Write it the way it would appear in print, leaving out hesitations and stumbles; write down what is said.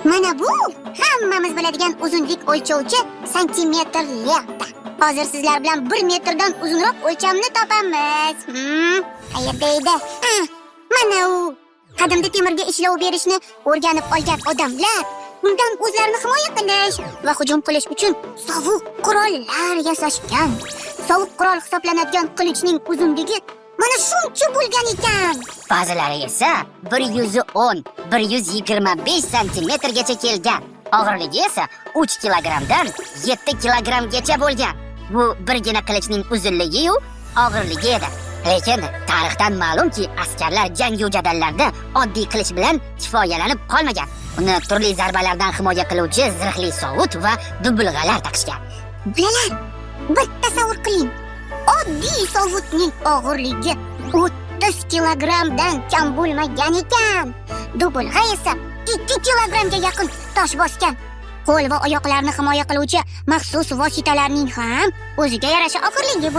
Mana bu hammamiz biladigan uzunlik o'lchovchi santimetr lenta. Hozir sizlar bilan 1 metrdan uzunroq o'lchamni topamiz. Qayerda edi? Ah, mana u. Qadimda temirga ishlov berishni o'rganib olgan odamlar undan o'zlarini himoya qilish va hujum qilish uchun sovuq qurollar yasashgan. Sovuq qurol hisoblanadigan qilichning uzunligi mana shuncha bo'lgan ekan. Ba'zilari esa 110, 125 santimetrgacha kelgan. Og'irligi esa 3 kilogrammdan 7 kilogrammgacha bo'lgan. Bu birgina qilichning uzunligi-yu og'irligi edi. Lekin tarixdan ma'lumki, askarlar jangu jadallarda oddiy qilich bilan kifoyalanib qolmagan. Uni turli zarbalardan himoya qiluvchi zirhli sovut va dubulg'alar taqishgan. Bolalar, bir tasavvur qiling. Oddiy sovutning og'irligi 30 kilogrammdan kam bo'lmagan ekan. Dubulg'a esa 2 kilogrammga yaqin tosh bosgan. Qo'l va oyoqlarni himoya qiluvchi maxsus vositalarning ham o'ziga yarasha og'irligi bo'lgan.